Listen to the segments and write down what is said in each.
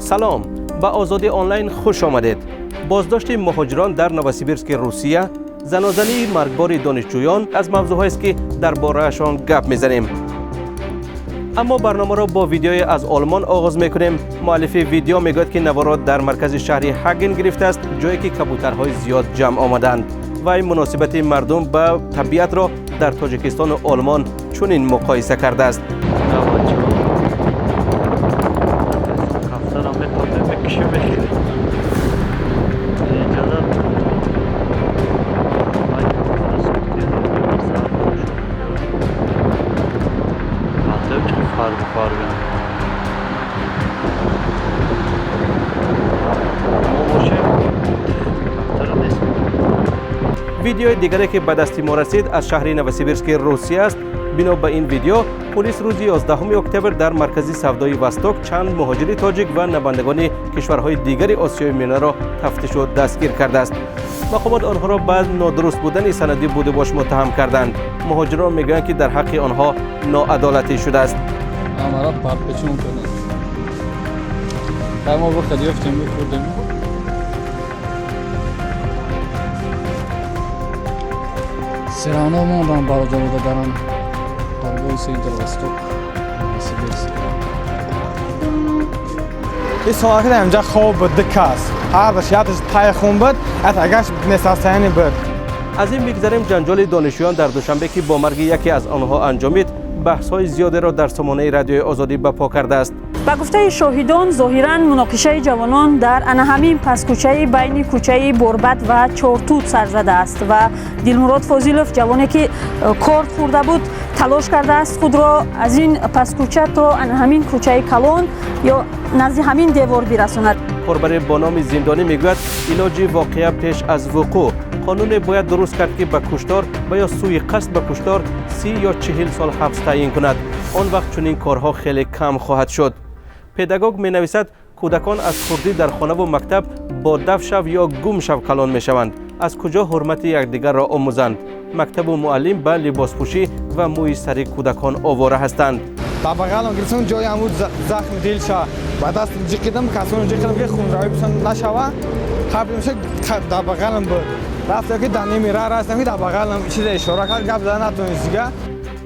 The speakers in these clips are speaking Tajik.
Салом, ба Озодӣ Онлайн хуш омадед. Боздошти муҳоҷирон дар Новосибирски Русия, занозании маргбори донишҷӯён аз мавзӯъҳоест, ки дар бораашон гап мезанем. Аммо барномаро бо видеое аз Олмон оғоз мекунем. Муаллифи видео мегӯяд, ки наворо дар маркази шаҳри Ҳаген гирифтааст, ҷое ки кабӯтарҳои зиёд ҷамъ омаданд. Вай муносибати мардум ба табиатро дар Тоҷикистону Олмон чунин муқоиса кардааст. Видеои дигаре, ки ба дасти мо расид, аз шаҳри Новосибирски Русия аст. Бино ба ин видео, полис рӯзи 11 октябр дар маркази савдои Восток чанд муҳоҷири тоҷик ва намояндагони кишварҳои дигари Осиёи Миёнаро тафтишу дастгир кардааст. Мақомот онҳоро ба нодуруст будани санади будубош муттаҳам карданд. Муҳоҷирон мегӯянд, ки дар ҳаққи онҳо ноадолатӣ шудааст. Амара парпечон карданд. Мо бихад ёфтем, бихӯрдем. Сирано мондам, бародарода, дарам торговый центр Восток, Новосибирск. Ин соати инҷа хоб буд, ду кас. Ҳардаш яташ тай хун буд, ят агаш несостояние буд. Аз ин бигзарем. Ҷанҷоли донишҷӯён дар Душанбе, ки бо марги яке аз онҳо анҷомид, баҳсҳои зиёдеро дар сомонаи Радиои Озодӣ ба по кардааст. Ба гуфтаи шоҳидон, зоҳиран муноқишаи ҷавонон дар ана ҳамин паскӯчаи байни кӯчаи Борбад ва Чортут сар задааст ва Дилмурод Фозилов, ҷавоне ки корд хӯрда буд, талош кардааст худро аз ин паскӯча то ана ҳамин кӯчаи калон ё назди ҳамин девор бирасонад. Корбаре бо номи Зиндонӣ мегӯяд, илоҷи воқеа пеш аз вуқӯъ қонуне бояд дуруст кард, ки ба куштор ва ё сӯи қасд ба куштор 30 ё 40 сол ҳабс таъйин кунад. Он вақт чунин корҳо хеле кам хоҳад шуд. Педагог менависад, кӯдакон аз хурдӣ дар хонаву мактаб бо даф шав ё гум шав калон мешаванд. Аз куҷо ҳурмати якдигарро омӯзанд? Мактабу муаллим ба либоспӯшӣ ва мӯи сари кӯдакон овора ҳастанд. Ба бағалам гирифтам, ҷои ҳамун захми дилша ба даст ҷиқидам, касоно ҷиқидам, ки хунравӣ нашава. Қабл меша дар бағалам буд. Рафтам, ки дар ними раҳ растам, ки дар бағалам чизе ишора кард, гап зада натавонист дига.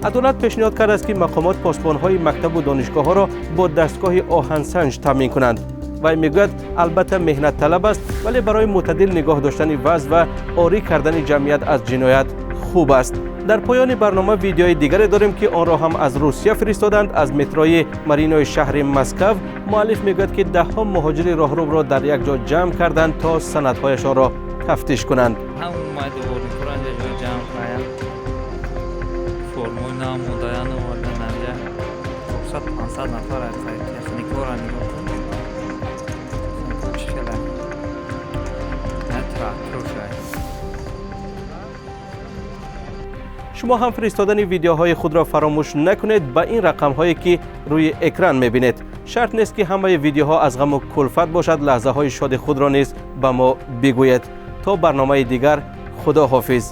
Адолат пешниҳод кардааст, ки мақомот посбонҳои мактабу донишгоҳҳоро бо дастгоҳи оҳансанҷ таъмин кунанд. Вай мегӯяд, албатта меҳнатталаб аст, вале барои мӯътадил нигоҳ доштани вазъ ва орӣ кардани ҷамъият аз ҷиноят хуб аст. Дар поёни барнома видеои дигаре дорем, ки онро ҳам аз Русия фиристоданд, аз метрои Маринои шаҳри Москав. Муаллиф мегӯяд, ки даҳҳо муҳоҷири роҳрӯбро дар як ҷо ҷамъ карданд, то санадҳояшонро тафтиш кунанд. Формои намодаян овардан, инҷа 400, 500 нафар техникора нигоҳ кун, чӣ хеле тракторшай. Шумо ҳам фиристодани видеоҳои худро фаромӯш накунед ба ин рақамҳое, ки рӯи экран мебинед. Шарт нест, ки ҳамаи видеоҳо аз ғаму кулфат бошад. Лаҳзаҳои шоди худро низ ба мо бигӯед. То барномаи дигар, худо ҳофиз.